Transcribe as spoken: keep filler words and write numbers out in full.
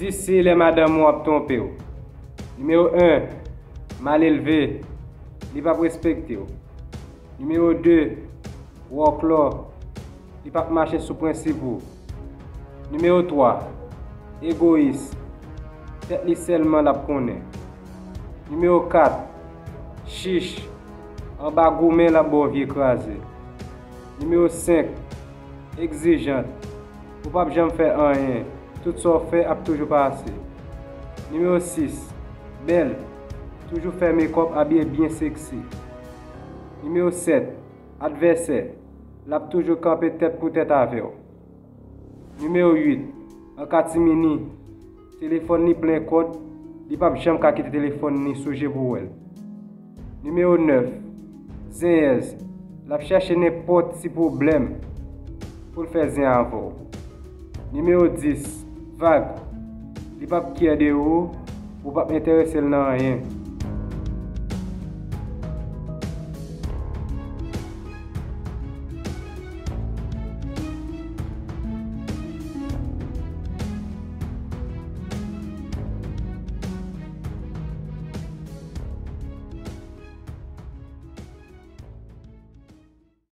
Di si lè madanm ou ap twonpe w. Nimewo en, malelve, li p ap respekte w. Nimewo de, wòklò, li p ap mache sou prensip ou. Nimewo twa, egoyis, tèt li sèlman l ap konnen. Nimewo kat, chich, anba goumen l ap ba w vye kraze. Nimewo senk, egzijant, ou p ap janm fè anyen, tout sa w fè ap toujou pa ase. Nimewo sis, bèl, toujou fè mekòp, abiye byen seksi. Nimewo sèt, advèsè, l ap toujou kanpe tèt pou tèt avè w. Nimewo uit, an katimini, telefòn li plen kòd, li p ap janm ka kite telefòn li sou je pou w wè l. Nimewo nèf, zenyèz, l ap chèche nenpòt ti pwoblèm pou l fè zen avè w. Nimewo dis, vag, li p ap kyè de ou, ou p ap enterese l nan anyen.